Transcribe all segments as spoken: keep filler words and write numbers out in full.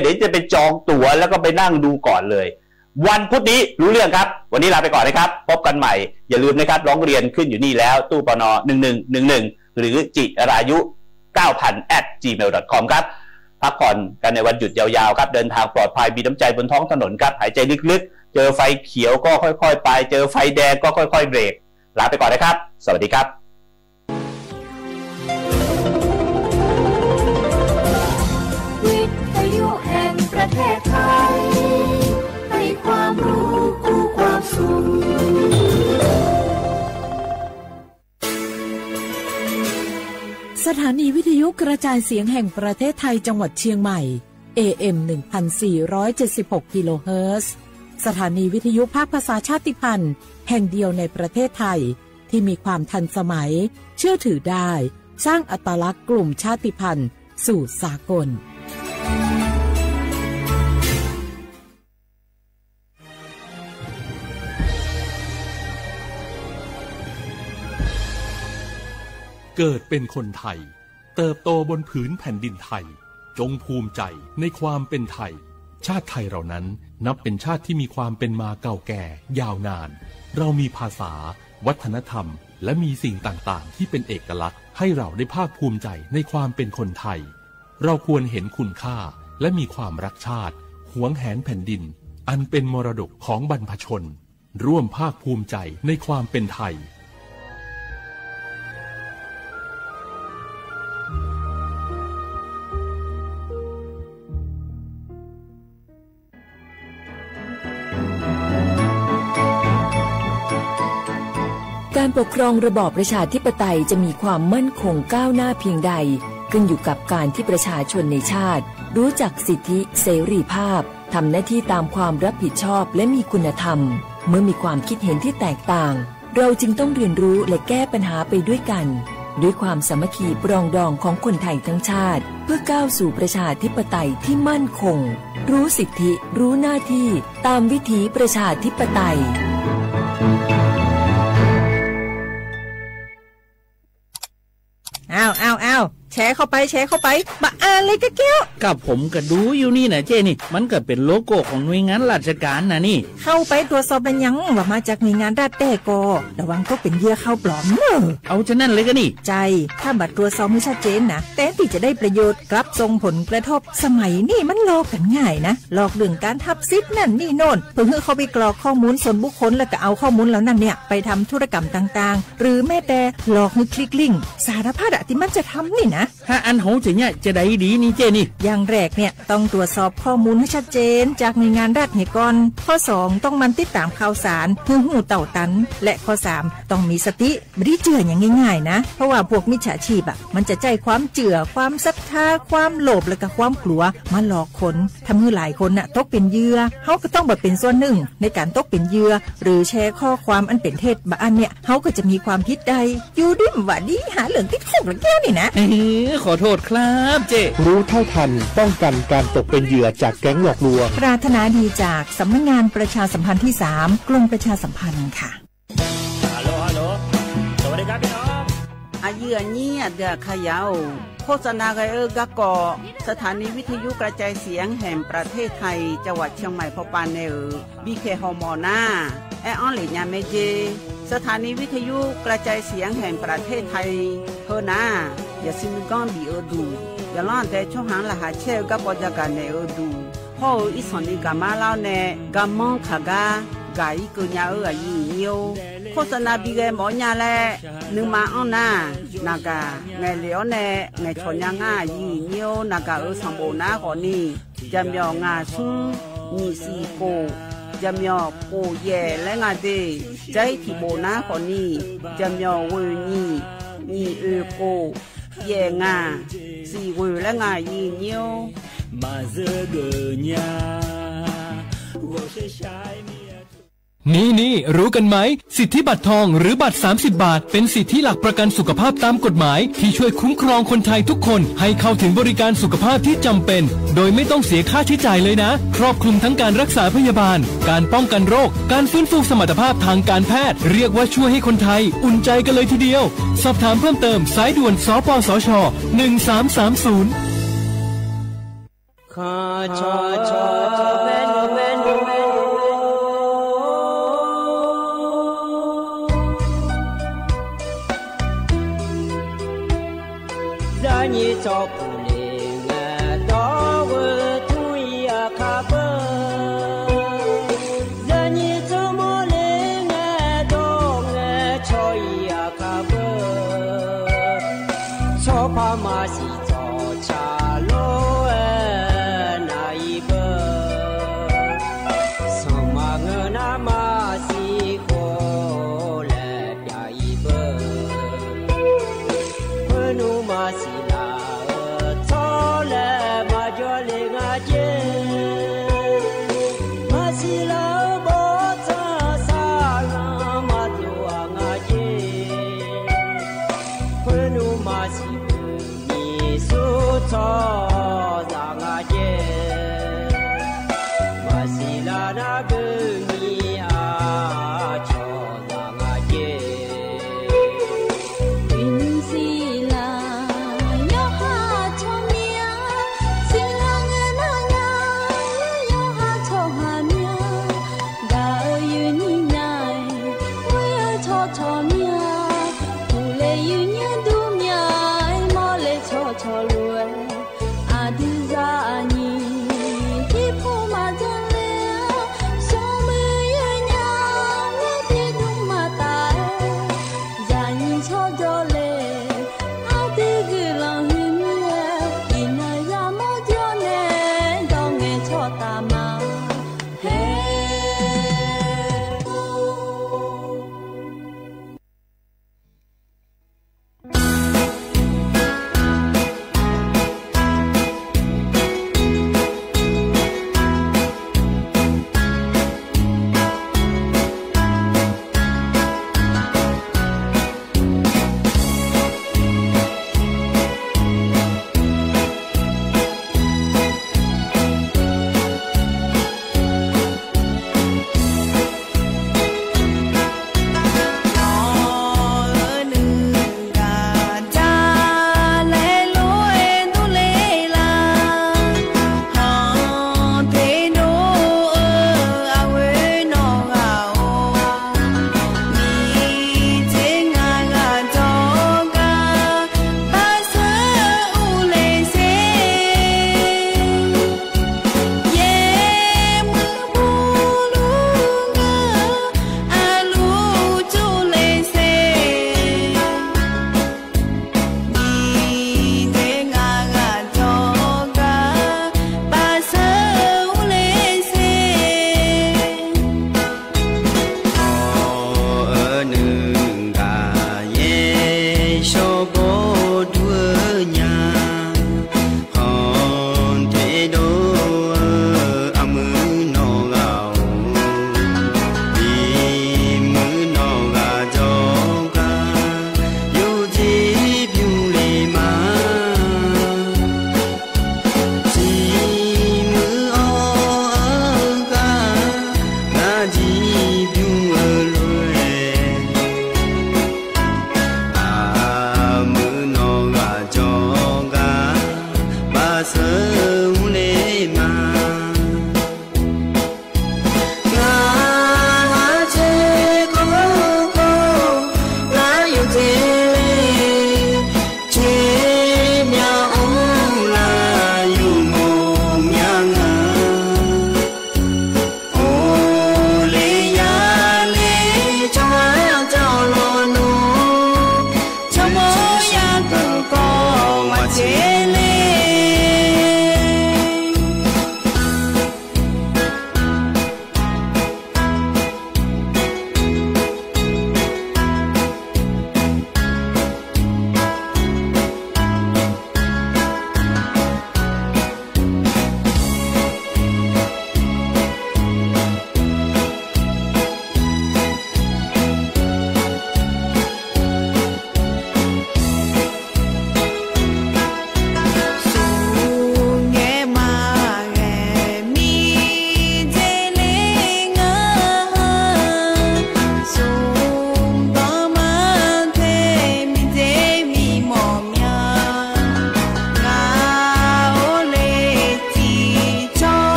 เดี๋ยวจะไปจองตั๋วแล้วก็ไปนั่งดูก่อนเลย วันพุธนี้รู้เรื่องครับ วันนี้ลาไปก่อนนะครับ พบกันใหม่ อย่าลืมนะครับ ร้องเรียนขึ้นอยู่นี่แล้ว ตู้ ปณ หนึ่งหนึ่งหนึ่งหนึ่ง หรือ จิรายุ เก้าพัน แอท จีเมล ดอท คอม ครับ พักผ่อนกันในวันหยุดยาวๆครับ เดินทางปลอดภัย มีน้ำใจบนท้องถนนครับ หายใจลึกๆ เจอไฟเขียวก็ค่อยๆไป เจอไฟแดงก็ค่อยๆเบรก ลาไปก่อนนะครับ สวัสดีครับ วิทยุแห่งประเทศไทย ให้ความรู้คู่ความสุข สถานีวิทยุกระจายเสียงแห่งประเทศไทยจังหวัดเชียงใหม่ เอเอ็ม หนึ่งพันสี่ร้อยเจ็ดสิบหก กิโลเฮิรตซ์ สถานีวิทยุภาคภาษาชาติพันธุ์แห่งเดียวในประเทศไทย ที่มีความทันสมัย เชื่อถือได้ สร้างอัตลักษณ์กลุ่มชาติพันธุ์สู่สากล เกิดเป็นคนไทย เติบโตบนผืนแผ่นดินไทย จงภูมิใจในความเป็นไทย ชาติไทยเรานั้นนับเป็นชาติที่มีความเป็นมาเก่าแก่ยาวนาน เรามีภาษา วัฒนธรรม และมีสิ่งต่างๆ ที่เป็นเอกลักษณ์ ให้เราได้ภาคภูมิใจในความเป็นคนไทย เราควรเห็นคุณค่า และมีความรักชาติ หวงแหนแผ่นดิน อันเป็นมรดกของบรรพชน ร่วมภาคภูมิใจในความเป็นไทย การปกครองระบอบประชาธิปไตยจะมีความมั่นคงก้าวหน้าเพียงใด ขึ้นอยู่กับการที่ประชาชนในชาติรู้จักสิทธิเสรีภาพ ทำหน้าที่ตามความรับผิดชอบและมีคุณธรรม เมื่อมีความคิดเห็นที่แตกต่าง เราจึงต้องเรียนรู้และแก้ปัญหาไปด้วยกัน ด้วยความสามัคคีปรองดองของคนไทยทั้งชาติ เพื่อก้าวสู่ประชาธิปไตยที่มั่นคง รู้สิทธิ รู้หน้าที่ ตามวิถีประชาธิปไตย อ้าว อ้าว อ้าว แชร์เข้าไป แชร์เข้าไป บะอ่านเลยกะแก้ว ก็ผมก็ดูอยู่นี่นะเจ้นี่ มันก็เป็นโลโก้ของหน่วยงานราชการนะนี่ เข้าไปตรวจสอบแล้วยัง ว่ามาจากหน่วยงานรัฐแต๊กอ ระวังตกเป็นเหยื่อข่าวปลอมเนอะ เอาฉะนั้นเลยก็นี่ ใช่ ถ้าบ่ตรวจสอบให้ชัดเจนนะ แทนที่จะได้ประโยชน์ กลับส่งผลกระทบ สมัยนี้มันหลอกกันง่ายนะ หลอกเรื่องการหับสิทธิ์นั่นนี่โน่น เพื่อให้เข้าไปกรอกข้อมูลส่วนบุคคล แล้วก็เอาข้อมูลเหล่านั้นเนี่ย ไปทำธุรกรรมต่างๆ หรือแม้แต่หลอกให้คลิกลิงก์ สารพัดอะที่มันจะทำนี่นะ ถ้าอันโหจะเนี่ยจะได้ดีนี่เจ้นี่ อย่างแรกเนี่ยต้องตรวจสอบข้อมูลให้ชัดเจนจากหน่วยงานรัฐเนี่ยก่อน ข้อสองต้องหมั่นติดตามข่าวสาร เพื่อฮู้เต้าตัน และข้อสามต้องมีสติ ไม่ได้เจื่ออย่างง่ายๆนะ เพราะว่าพวกมิจฉาชีพอะ มันจะใช้ความเจื่อ ความศรัทธา ความโลภ และก็ความกลัว มาหลอกคน ทำให้หลายคนน่ะตกเป็นเหยื่อ เฮาก็ต้องบ่เป็นส่วนหนึ่งในการตกเป็นเหยื่อ หรือแชร์ข้อความอันเป็นเท็จ บะอันเนี่ย เฮาก็จะมีความผิดได้ อยู่ดีบ่าดี หาเรื่องติดคุกหรือแก้วนี่นะ เออ ขอโทษครับเจ้ รู้เท่าทัน ป้องกันการตกเป็นเหยื่อจากแก๊งหลอกลวง ปรารถนาดีจากสำนักงานประชาสัมพันธ์ที่สาม กรมประชาสัมพันธ์ค่ะ Hello Hello สวัสดีครับพี่น้อง Aqyuif aqnyir aqdui aqkar ya-or, โฆษณา ghae-eu garkawv สถานีวิทยุกระจายเสียงแห่งประเทศไทย จังหวัดเชียงใหม่ pawpav nae-euq bikhaeq hawmawf nar, aer-anr lef nya mae jer. สถานีวิทยุกระจายเสียงแห่งประเทศไทย heu nar, yaqsui nuiganr bif-eu duq, yaqlanr aqdae tsawrhaq-anr laqkhaq caer-eu garkawv jagaq naeq-eu duq, hawr-eu irsanqni gaqmar lar-awr nae garmanr kaq gar gaq-ir keuv nya-eu aqyuif aqnyir-or, โฆษณา bighae mawf-awr nya laer nuima anr nar, naqgaq ngaeqlef-awr nae ngaeqcawq nya ngar aqyuif aqnyir-or, naqgaq-euq sanqbof nar khawfni, jaqmyawf ngaq smr nyiq siq khof, jaqmyawf khof yaef laer nga de. Dzair tiqbof nar khawfni, jaqmyawf ghoeq nyiq, nyiq oeq khof, yaef ngaq, siq ghoeq laer nga aqyuif aqnyir-or. Maqzeur geuf nya, ghawqshaq shaq-aer mir-a. นี่ๆ รู้กันไหม สิทธิบัตรทองหรือบัตร สามสิบบาท เป็นสิทธิหลักประกันสุขภาพตามกฎหมาย ที่ช่วยคุ้มครองคนไทยทุกคนให้เข้าถึงบริการสุขภาพที่จำเป็น โดยไม่ต้องเสียค่าใช้จ่ายเลยนะ ครอบคลุมทั้งการรักษาพยาบาล การป้องกันโรค การฟื้นฟูสมรรรถภาพทางการแพทย์ เรียกว่าช่วยให้คนไทยอุ่นใจกันเลยทีเดียว สอบถามเพิ่มเติม สายด่วน สปสช หนึ่งสามสามศูนย์ Kaq cawq cawq bae nmr bae nmr bae nmr. Zaqnyiq tsawrpuq le ngae dawr-eu tmr-ir aqkaq beu. Zaqnyiq tsawrmawr le ngae dawr ngae caw-ir aqkaq beu. Tsawrpaq maqsiq tsawrca lof-aer nav-ir beu. Sanqma ngeur nar maqsiq khof laer pyav-ir beu. Khoernmr maqsiq laf-eu tsawrlaeq maqjawr le nga jer. Maqsiq laf-eu bawrtsanq saqlanq maqdov-aq nga jer. Khoernmr maqsiq beu nyiq sur tsawrhaqzaq nga jer. Maqsiq laf nar beu nyiq aqcawq zaq nga jer. Uiqnymr siqlaq yawqha tsawrmyanr, siqlaq ngae nar nya yawqha tsawrhaq myanr. Gaq-eu yuif nyiq nya-aer, ghoer-eu tsawrcawq myanr. Puqle yuif nyiq dur myanr-aer, mawrle tsawrcawq lof-aer, aqdui zaqnyiq tiqpov maqdzanr ler-a. Smr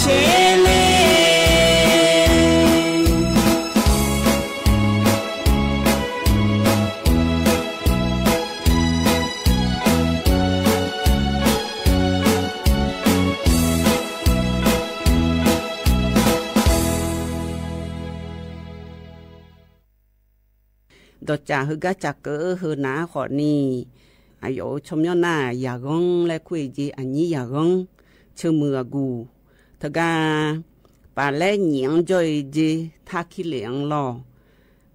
Tele. Dawqtsaf heugar tsafkeuv-eu heu nav-aer khawfni, aqyawf-euq tsawrmyanr nar-aq, yaqghanr laer kur-eu jeq, aqnyir yaqghanr, ceuqmuiq aqguq, teugar paflaer nyif-anr jawr-eu jeq, tarkir lef-anr lawr.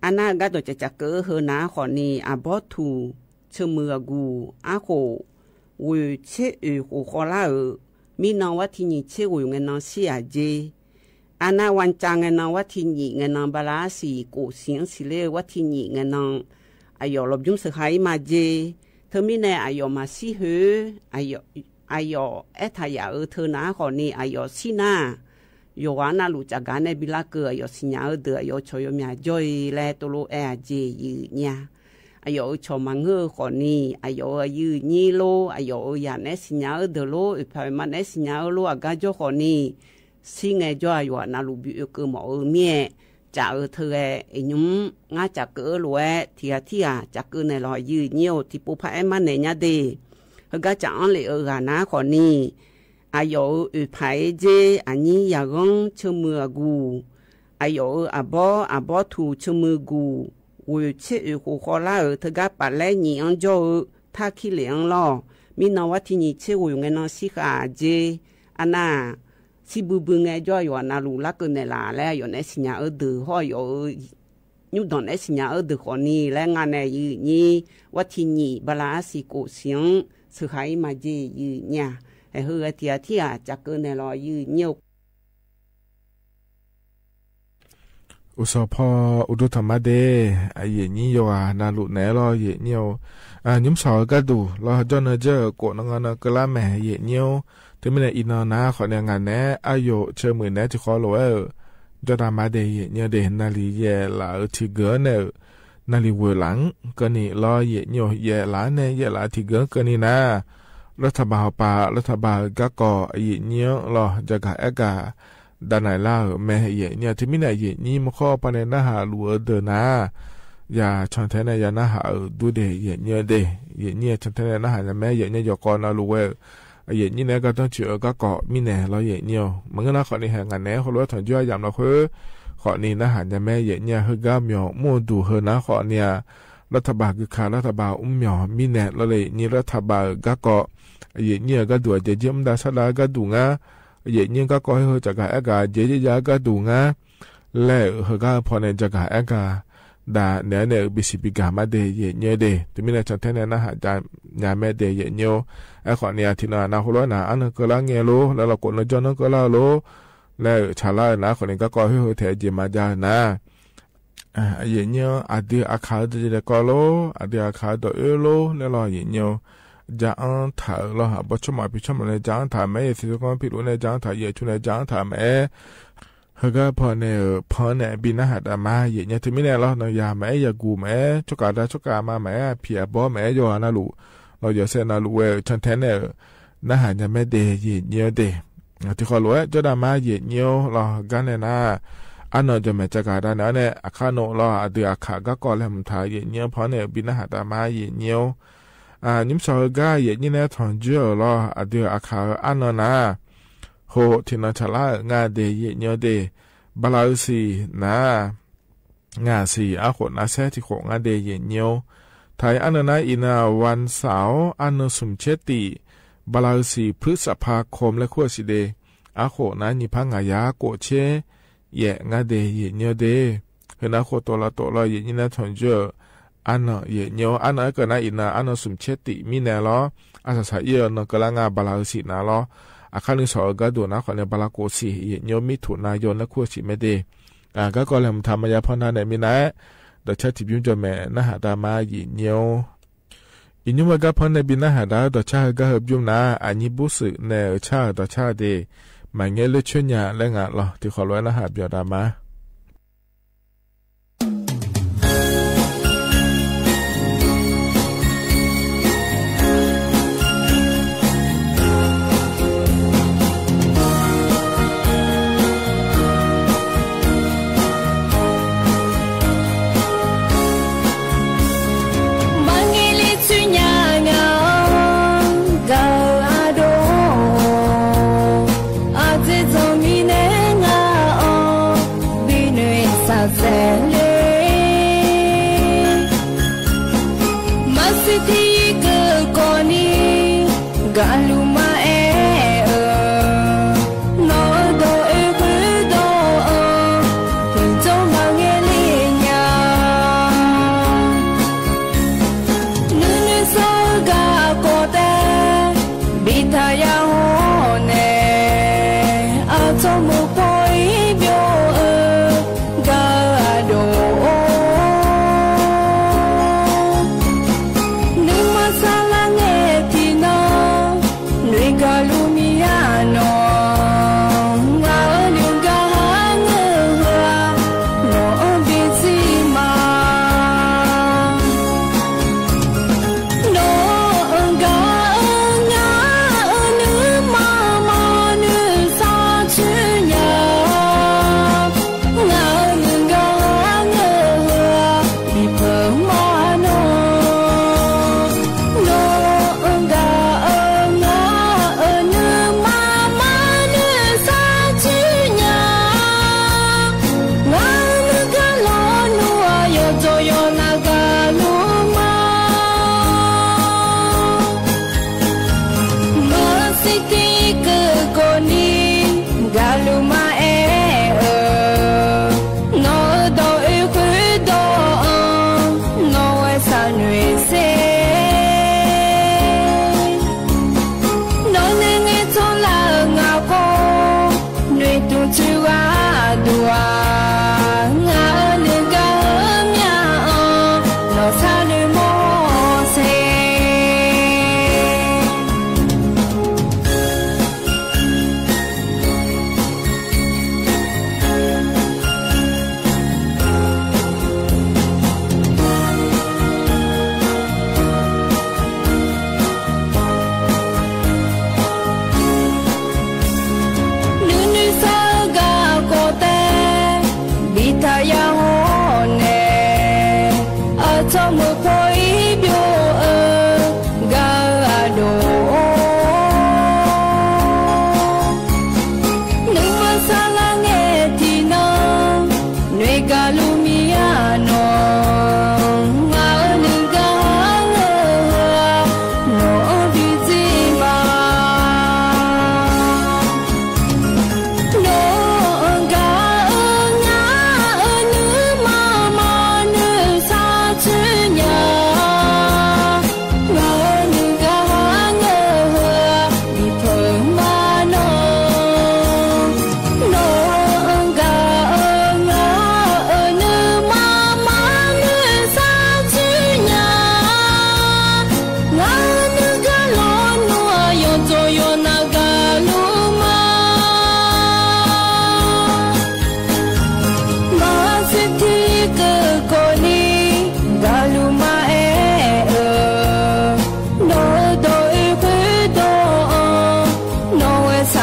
Arnar heugar dawqtsaf tsafkeuv-eu heu nav-aer khawfni, aqbawr tuq, ceuqmuiq aqguq, arkhof, ghoeq tser oeq khof khawvlar-euq, mirnan war tiq nyiq tser ghoeq ngae nan shir-aq jeq. Arnar war cav ngae nan war tiq nyiq ngae nan bala arsiq kof siq-anr siqler-eu war tiq nyiq ngae nan, aqyawf lawqbymr sheuqha-ir ma jeq. Teumirnae aqyawf maqshir khoer, aqyawf aertaq yaf-euq teu nav-aer khawfni aqyawf shir nar, yawqghaq navluf tsafgaq nae bilar keuv aqyawf siqnya-eu deuq aqyawf-euq cawq yawmyaq jawr-ir laer tovlof aer-aq jeq yif nyir-a. Aqyawf-euq cawq maqngeur-eu khawfni, aqyawf-euq aqyuif nyir lor, aqyawf-euq yaq naeq-aer siqnya-eu deuq lor, oeqpaq oeqma naeq-aer siqnya-eu lor, aqgar jawr khawfni, shir ngae jawr-aq yawqghaq navluf bi oekeuv mawf-eu mir-aer, tsaf-eu teu ghae iqnymr ngar tsafkeuv-eu lof-aer tiqghaq tirghaq tsafkeuv naeq lawq, aqyuif nyir-or. Tiqpov paraer mar naeq nya de. Heugar tsaf-anr lef-eu ghaq nav-aer khawfni, aqyawf-euq oeqpaq-aer jer, aqnyir yaqghanr, ceuqmuiq aqguq, aqyawf-euq aqbawr, aqbawr tuq, ceuqmuiq guq, ghoeq tser oeq khof khawvlar-euq teugar paflaer nyif-anr jawr-eu, tarkir lef-anr lawr. Mirnan war tiq nyiq tser ghoeq ngae nan shir khaq jeq. Arnar-aq, shir buibui ngae jawr-aq yawqghaq navluf larkeuv naeqlaf laer aqyawf naeq-aer siqnya-eu deuq hawr aqyawf-euq nymrdanq naeq-aer siqnya-eu deuq khawfni laer nga nae yif nyir, war tiq nyiq bala arsiq kof siq-anr sheuqha-ir ma jeq yif nyir-a. Ae, heu ghae tiqghaq tirghaq tsafkeuv naeq lawq, yif nyir-or. Uqsawq paw uqduq tanqma de, aqyuif nyir yawqghaq navluf naeq-aer lawr, yif nyir-or. Nymr sawq-eu gharduq lawr, jawr nan jawr-euq kof nan nga nan keuvlar mae, yif nyir-or. Teumirnae iqnan nar khawfni ngaq naeq-aer aryof ceuqmuiq naeq-aer tiqkhawv lof-aer-euq jawrdaq ma de, yif nyir-or de. Naqliq yaeqlaf-euq tiqgeuq-anr nae-euq, naqliq ghoeqlaf-anr keuvni lawr, yif nyir-or. Yaeqlaf-anr nae yaeqlaf-eu tiqgeuq-anr keuvni nar, รัฐบาล hawpaf รัฐบาล garkawv yif nyir-anr lawr, jagaq aergaq davnaeq lar-euq mae, yif nyir-or. Teumirnae yif nyir maqkhawr pawnae narhaq luf-eu deuq nar, ya cantae nae ya narhaq-euq dur de, yif nyir-or de. Yif nyir-eu cantae nae narhaq nya mae, yif nyir-or. Yawqkawv navluf ghae-euq yif nyir nae-aer gardanr tsoeq-eu garkawv mirnae lawr, yif nyir-or. Maqngeur nar khawfni hae ngaq naeq-aer heulof-aer tanqjur-aer yamq lafkhoer khawfni narhaq nya mae, yif nyir-or. Heugar myawq mr-eu duq heu nar khawfni-aq, รัฐบาล guikaq รัฐบาล mr myawq mirnae lawr le, yif nyir-or. รัฐบาล euq garkawv yif nyir-euq gharduq aqjeq jir mr dav sar dav-eu gharduq ngar, yif nyir-eu garkawv her heu jagaq aergaq jeq jir jav-eu gharduq ngar laer-euq heugar-eu pawnae jagaq aergaq dav naeq-aer nae-euq bisiq bigaq ma de, yif nyir-or de. Teumirnae cantae nae narhaq jav nya mae de, yif nyir-or. Aerkhawfni-aq, tiqnan aqnav heulof-aer nar arnan keuvlar ngae lor laer lawr, kof nan jawr nan keuvlar-eu lor laer-euq tsaqlar-eu nar khawfni garkawv her heu taef-aer jeq maqjav-eu nar, yif nyir-or. Aqdui aqkaq-eu dawq jeq daef kawv lor, aqdui aqkaq-eu dawq oer lor laer lawr, yif nyir-or. Ja-anr taq-euq lawr, aqbawr tsawrmaf pi tsawrmaf nae ja-anr taq mae, yif tiq tsawrganr pi luf nae ja-anr taq, yif aqcu nae ja-anr taq mae-aer, heugar pawnae-euq pan-anr nae bi narhaq dav ma, yif nyir-or. Teumirnae lawr, nawq yaq maqaer, yaqguq maqaer, tsawrkaf dav tsawrkaf ma maqaer, aqpiq aqbawr maqaer, yawqghaq navluf, lawq yawqsaev navluf ghae-euq cantae nae-euq narhaq nya mae de, yif nyir-or de. Tiqkhawf lof-aer jawrdav ma, yif nyir-or. Lawr gar nae nar, arnan jawqmaeq caqgaq dav naeq-awr nae aqkar nawr lawr, aqdui aqkaq garkawv laeqhmq taq, yif nyir-or, pan-anr nae-euq bi narhaq dav ma, yif nyir-or. Nymr sawq heugar yif nyir nae-aer tanqjur-euq lawr, aqdui aqkaq-eu arnan nar, ho tiqnan tsaqlar-euq nga de, yif nyir-or de. Bala-eu siq nar, ngaq siq arkhof nar saer tiqkhof ngar de, yif nyir-or. Taq-iq arnan nar iqnan-aq, วันเสาร์ arnan smq tser tif, bala-eu siq พฤษภาคม laer kur-eu siq de. Arkhof nar nyiq par ngaq yar kof tser yaef ngar de, yif nyir-or de. Heu nar khof tov laf tov lawr, yif nyir nae tanqjur-euq arnan, yif nyir-or. Arnan aerkeuv nar iqnan arnan smq tser tif mirnae lawr, arsaq saq ir-eu nan keuvlar nga, bala-eu siq nar lawr. Aqkar nuisawq-eu gharduq nar khawfni bala kof siq, yif nyir-or, มิถุนายน laer kur-eu siq mae de. Garkawv laeqhmq taq maqya pan nav naeq minav-aer, dawqcar tiqbymr jawqmaeq narhaq dav ma, yif nyir-or. Iqnymr-eu gar pan nae bi narhaq dav-eu dawqcar heugar heubymr nar, aqnyir bursuif nae-euq car-euq dawqcar de, maqngaer ler coer nya laer nga lawr, tiqkhawf lof-aer narhaq byawq dav ma.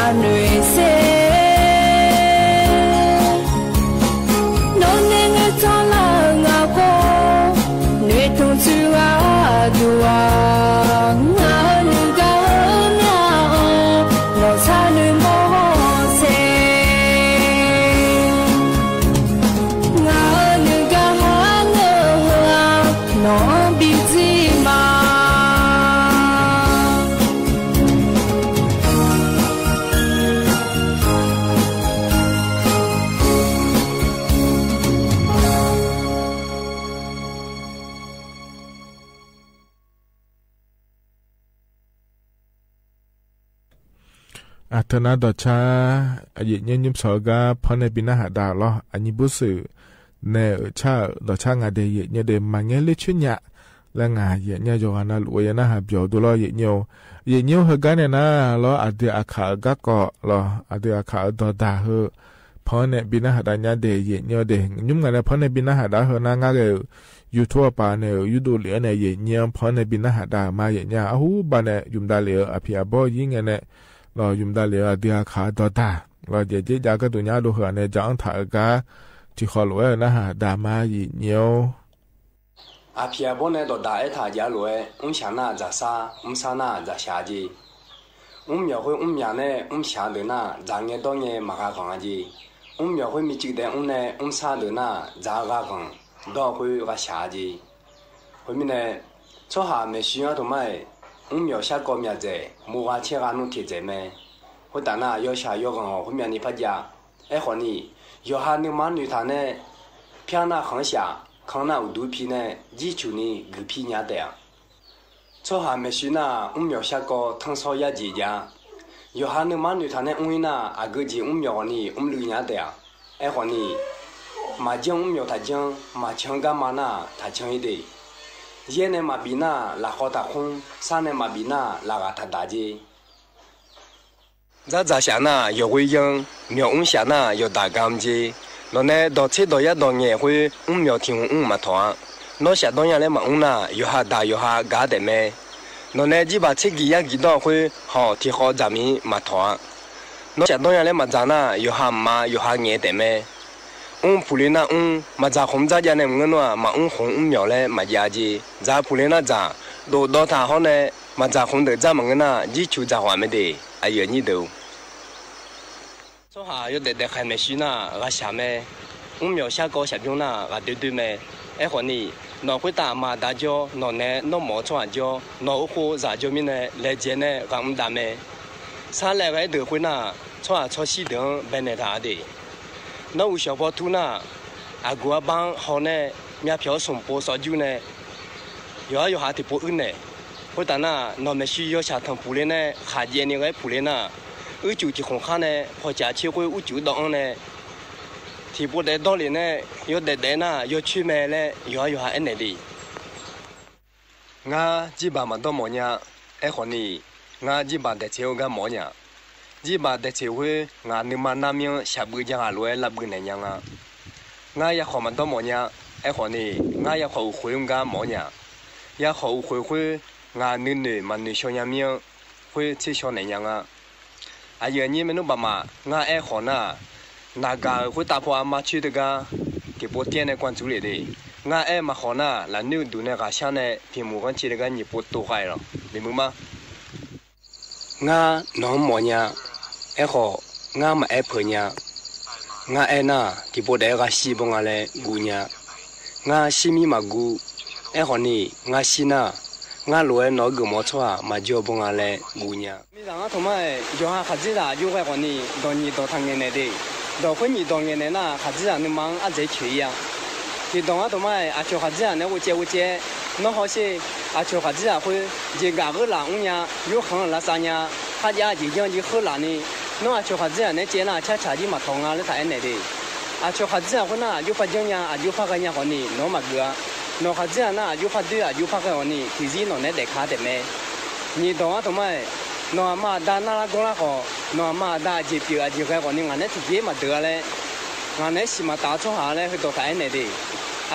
Noeqser, nawr nae ngeur tsanr lar-eu nga khawf, noeqtmq tsuif gharduq-aq, ngaq-euq nuigar-eu mya-anr, nawq sar noeqmawr-awr ser. Ngaq-euq nuigar ha ngeur-eu heu-aq, nawq-anr bi dzir ma. Aqteu nar dawqcar, aqyuif nymr nymr shawq-eu gar panr nae bi narhaq dav lawr. Aqnyir bursuiq nae-euq car-euq dawqcar nga de, aqyuif nymr de maqngaer ler coer nya laer ngaq aqyuif nymr yawqghaq navluf-eu ya narhaq byawq-eu dur lawr, aqyuif nymr-or. Aqyuif nymr-or, heugar nae nar lawr, aqdui aqkaq-euq garkawv lawr, aqdui aqkaq-euq dawqdaq heu panr nae bi narhaq dav nya de, aqyuif nymr-or de. Nymr ngaq nae panr nae bi narhaq dav heu nar, ngar ghae-euq YouTube aqpaf nae-euq yurdov lef-aer nae aqyuif nymr panr nae bi narhaq dav-euq ma, aqyuif nymr-or. Arhurbaq nae yumq davlef-eu aqpiq aqbawr yir ngae nae lawr, yumq davlef-eu aqdui aqkaq-eu dawqdaq lawr, jaeq jaeq jav gharduq nya dov heu-aq nae ja-anr taq-euq gar tiqkhawf lof-aer-eu narhaq dav ma, aqyuif nymr-or. Aqpiq aqbawr nae dawqdaq aertaq jav lof-aer, mrshaq nar-aq dzaqsar, mrsar nar-aq dzaqshaq jeq. Mrmyawq khoer mrmyaq nae mrshaq deuq nar-aq, dzaq ngae dawr ngae maqgha ghanq-a jeq. Mrmyawq khoer micuiv daef mr nae mrsar deuq nar-aq, dzaq-eu gha ghanq, dawr-eu khoer gha shaq-a jeq. Khoermirnae, tsawrhaq maeqshi-anr taqmar-iq, mrmyawq sharkawv myaq dzaeq, murgha caergha nmr teq dzaeq mae. Khoertaf nar, yawshaq yawghanq-awq khoermyavni par jav. Aerkhawfni, yawqha nuima-anr noeqtaq nae, pyar nar khanqshaq, kan nar uqduq pi nae jircuq ni guiqpi nya taef-a. Tsawrhaq maeqshi nar-aq, mrmyawq sharkawv tanrsawr yarjeq jav-a. Yawqha nuima-anr noeqtaq nae mr-ir nar, aqgeu jeq mrmyawq ghawqni mrluiv nya taef-a. Aerkhawfni, maqjanr mrmyawq taqjanr, maqcan garma nar-aq taqcan-ir de. Yaer nae maqbif nar-aq lafkhawv taqkmr, sar nae maqbif nar-aq lafghaq taqdaq jeq. Dzardzaq shaf nar-aq yawqghoe yanr, myawq mrshaq nar-aq yawqdaq gam jeq. Nawqnae dawqtser dawq yar dawq ngaeq khoer mrmyawq tiq hmq mr maqtawq-a. Nawr shafdawr nya laer maqmr nar-aq, yawqha daq yawqha gaq taef mae. Nawqnae jirbaq tser giq yar giq dawr-eu khoer hawq tiqkhawv dzaqmiq maqtawq-a. Nawr shafdawr nya laer maqdzaq nar-aq, yawqha mqma yawqha ngaeq taef mae. Mr puqle nar mr, maqdzaq khmq dzarjav nae maqngeur nawr-aq, maqmr khmq mrmyawq laer maqjav jeq. Dzaq puqle nar dzaq, dovdawv taq hawr nae maqdzaq khmq deuq dzar maqngeur nar, jircuq dzaq khawf-aq mae de. Aqyuif aqnyir deuq-or, tsawrhaq yawdaef daefkhaeq maeqshi nar-aq ghaqshaq mae. Mrmyawq sharkawv shaqbymr nar-aq ghaqdoer doer mae. Aerkhawfni, nawq khoertav aqma aqda jawr, nawq nae nawr mawf-eu tsawrhaq jawr, nawq-euq khof zaq jawr mirnae laejae nae ghaq mr dav mae. Sarlaev ghae-aer deuq khoernar-aq, tsawrhaq tsawrshir deuq-anr baenaeq taq-a de. Nawr uqshawq paw tur nar-aq, aqguq arbar-anr haw nae myavpyawq-awr smq pov sawv jur nae, yawqhar yawqha tiqpov uir naeq. Khoertav nar-aq, nawq maeqshi yawshaq tanq puqle nae khaqjaev ni ghae-aer puqle nar-aq, uicuiv tiq khmq khar nae pawqcaf tser khoer uicuiv dawv-anr nae, tiqpov daef dawrlef nae yawdaef daef nar-aq yawcoer mae laer yawqhar yawqha aernaeq de. Ngar jirbaq maqdawr mawf nya. Aerkhawfni, ngar jirbaq daeqtser-eu gar mawf-awr nya. Jirbaq daeqtser khoer ngaq nuima narmyanr shaqbuiv ja ghaq lof-aer lavbuiv naeq nya nga. Ngar yakhawq maqdawr mawf nya. Aerkhawfni, ngar yakhawq uqkhoeq-anr gar mawf-awr nya. Yakhawq uqkhoeq khoer ngaq nuinoeq maqnoeq shaw nya mir-anr khoer tser shaw naeq nya nga. Aqyuif aqnyir maernmr baqmaf, ngar aerkhawf nar-aq, naqgaq-euq khoertav paw armar coer teugar tiqpov taer nae kawv dzur lef de. Ngar aer maqkhawf nar-aq, lafnoer uqduq nae ghaqshar nae tiqmuiq ghanrcae teugar nyiq pov tov khav-ir lawq. Bimuiq ma. Ngar nawq-anr mawf nya. Aerkhawf, ngar maqaer peuq nya. Ngar aer nar-aq, tiqpov daef-aer ghaq shir bawr nga laer guv nya. Ngar shir mir maqguv. Aerkhawfni, ngar shir nar-aq, ngar lof-aer nawq-anr geufmawf-eu tsawrhaq maqjawr bawr nga laer guv nya. Miqzaq ngar taqmar-aer, yawqha khaqdzerzaq aqjox ghae khawfni, dawq nyiq dawq taqngaeq naeq de. Dawq khoer nyiq dawq ngaeq naeq nar-aq, khaqdzerzaq nuima-anr ardzaeq coeq-ir-a. Tiqdawq ngar taqmar-aer, aqcawq khaqdzerzaq naeq-aer ghovcaev ghovcaev-aer, nawr hawsher. Aqcawq khaqdzerzaq khoer jeqgaf gheurlaf mr nya, yorkhanq-anr lavsav nya, kharjav jeq janr jir kheurlaf ni, nawr aqcawq khaqdzerzaq naeq-aer caev nar-aq, carcaq jir maqtawq nga laer taq aernaeq de. Aqcawq khaqdzerzaq khoer nar-aq, aqjox par janr nya, aqjox par ghae nya khawfni, nawq-anr maqgeuf-a. Nawq khaqdzerzaq nar-aq, aqjox par doer, aqjox par ghae khawfni, tiqzir nawq naeq-aer daefka taef mae. Nyiq dawq ngar taqmar-aer, nawq aqma aqda narlar gawrlar khawf, nawq aqma aqda aqjeq pyeuf aqjeq ghae khawfni, ngaq naeq-aer tiqjeq-ir maqdeuq-a laer, ngaq naeq-aer siq maqtaf-eu tsawrhaq laer heudawq taq aernaeq de.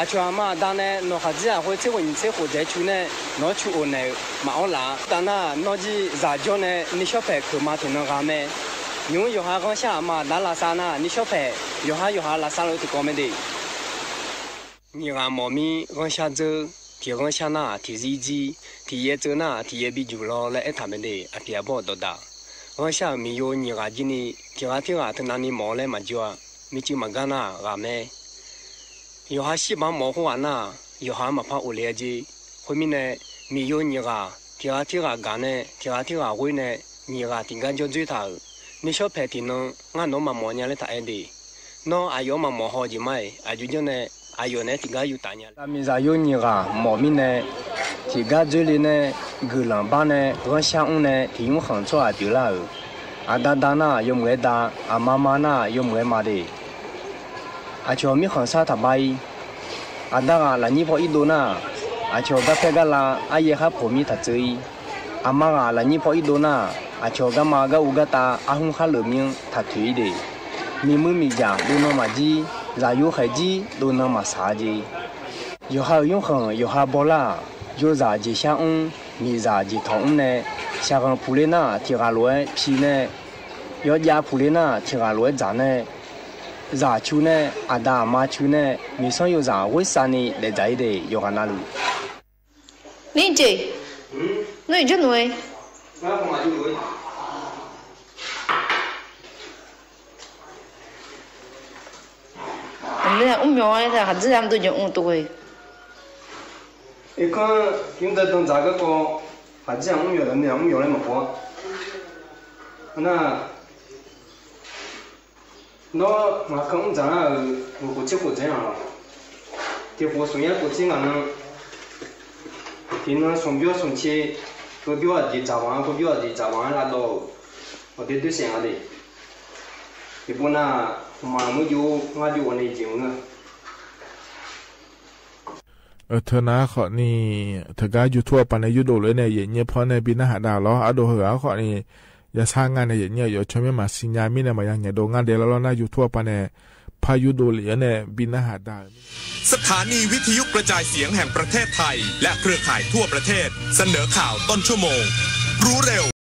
Aqcawq aqma aqda nae nawq khaqdzerzaq khoer tser khof nyiq tser khof dzaeq-aer cu nae, nawq-anr cu of naeq-euq maqawr laf-a. Taf nar-aq, nawr jir zaq jawr nae nuishawr paeq keuq ma tiqnan ghaq mae. Nymq-mr yawqha ghanrshar aqma aqda lavsav nar, nishawr paeq yawqha yawqha lavsav luf tiqkawv mae de. Nyiq ghaq mawf mir ghanrshar dzeur, tiq ghanrshar nar-aq tiqzir dzir, tiqyaer tseuv nar-aq tiqyaer bi juq law laer aertaq mae de. Aqpiq aqbawr dawqdaq, ghanrshar-euq miqyo nyiq ghaq jir ni, tiq ghaq tirghaq teunav ni mawf-awr laer maqjawr-a. Mircuiv maqgar nar-aq ghaq mae. Yawqha shirbanq mawf-eu khoerghaq nar-aq, yawqha-anr maqpar of le-a jeq. Khoermirnae, miqyo nyiq ghaq tiq ghaq tirghaq gaq nae, tiq ghaq tirghaq ghoer nae, nyiq ghaq tiqgar jawr dzoer taq-euq. Nishawr paeq tiqnan ngar nawq-anr maqmawf nya laer taq aer de. Nawr aqyawf-anr maqmawf haw-eu jeq ma-iq, aqjox janr nae aqyawf naeq-aer tiqgar yutaf nya. Zaqmiqzaqyo nyiq ghaq mawf mirnae, tiqgar dzoer le nae, guiqlanq bar nae ghanrshar mr nae tiq nymr khanq tsawrhaq pyeuflar-euq. Aqda da nar-aq yawmuiq-aer da, aqma ma nar-aq yawmuiq-aer ma de. Aqcawq mirkhanq sar taq bar-ir. Aqda ghaq lafnyir paw irdov nar-aq, aqcawq garpaer garla aryaer khar poq mir taq tseuv-ir. Aqma ghaq lafnyir paw irdov nar-aq, aqcawq garma gar uv gartav arhmr khar leuf mir-anr taq toeq-ir de. Miqmuiq miqjaq dovnan maqjir, zaqyo khaeq jir dovnan maqsaq-a jeq. Yawqha-euq nymrkhanq yawqha bawlar-aq, yozaq jeqshar mr, miqzaq jeqtawq mr nae, shaqghanq puq le nar-aq tiq ghaq lof-aer pi nae, yawjav puq le nar-aq tiq ghaq lof-aer dzaq nae, zaq cu nae, aqda aqma cu nae, miqsanr yozaq ghoer sav ni daef dzaq-ir de. Yawqghaq navluf. Nirjeq, ngar iq jawr noeq-a. Aqmyanluf-aer khaqdzerzaq mr dov jeq mr tov-eq. Irkanr nymr da dan dzaq garkawv, khaqdzerzaq mr myawq, aqmyanluf mr myawq laer maqpov-a. Nar, nawr ngaq kanr mr dzaq nar-euq, ngaq khof tser khof dzaeq-anr-aq, tiq khof smq yar khof tser ngaq nan, tiqnan smq byawr smq tser, keuv byawr aqjeq dzaq mawf-anr, keuv byawr aqjeq dzaq mawf-anr lavdawv-euq, ghawqdoer doer saef nga de. Tiqpov nar, mqmaq maqmuir jov-awr ngar jov ghawqni jeq mr-a. Teu nar khawfni, teugar YouTube aqpav nae yurdov lef-aer nae yaef nyaer paw nae bi narhaq dav lawr. Ardov heu-aq khawfni, yasar nga nae yaef nyaer-eu yawf tsawrmyanr maqsiq nya mirnae maqya ngaeqdov ngar dae lar lawr nar, YouTube aqpav nae par yurdov lef-aer nae bi narhaq dav-eu mirnae. สถานีวิทยุกระจายเสียงแห่งประเทศไทย และเครือข่ายทั่วประเทศ เสนอข่าวต้นชั่วโมง รู้เร็ว